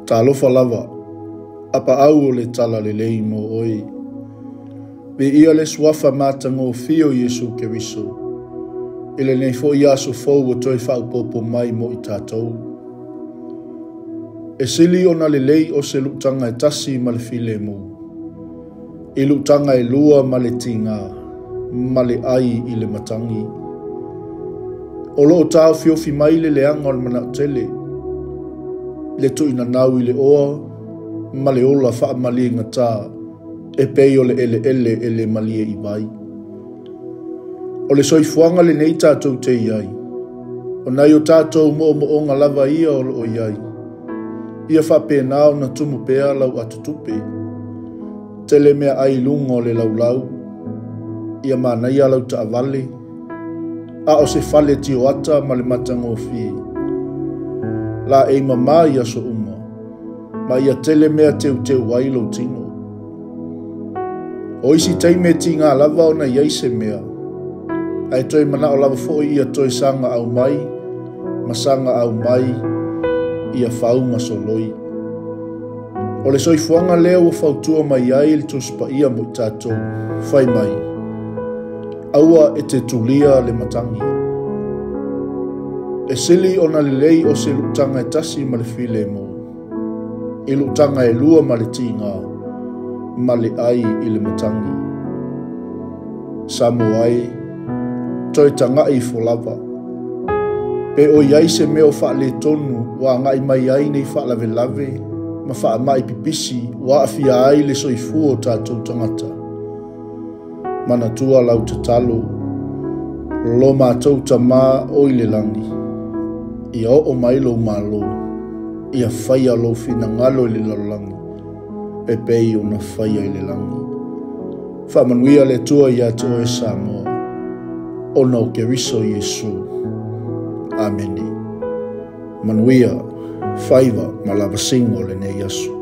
Talofa lava, apaau o le talalelei mo oe. Viia le suafa matagofie o Iesu Keriso, i lenei foi aso fou ua toe faaopoopo mai mo i tatou. E sili ona lelei o se lutaga e tasi ma le filemu, i lutaga e lua ma le tiga, ma le ai i le matagi. O loo taofiofi mai le leaga o le manao tele, le tuinanau i le oa, ma le ola faamaliegata, e pei o le eleele e le malie i vai. O le soifuaga lenei tatou te iai, o nai o tatou moomooga lava ia o loo iai, ia faapena ona tumu pea lau atutupe. Tele mea ai luga o le laulau, ia manaia lau taavale, a o se fale tioata ma le matagofie. La e mama i aso uma, ma ia tele mea teuteu ai lou tino. O isi taimi e tiga lava ona iai se mea, ae toe manao lava foi ia toe saga aumai, ma saga aumai, ia fauga soloi. O le soifuaga lea ua fautua mai ai le Tusi Paia mo i tatou, fai mai, aua e te tulia le matagi. E sili ona lelei o se lutaga e tasi ma le filemu, i lutaga e lua ma le tiga, ma le ai i le matagi. Samoa e, toe tagai ifo lava. Pe o iai se mea o faaletonu ua agai mai ai nei faalavelave ma faamai pipisi ua aafia ai le soifua o tatou tagata. Manatua lau tatalo, lo matou Tamā o i le lagi, ia oo mai lou malo, ia faia lou finagalo i le lalolagi, e pei ona faia i le lagi. Faamanuia le Atua ia te oe Samoa, ona o Keriso Iesu. Amene. Manuia, faiva ma lavasiga o lenei aso.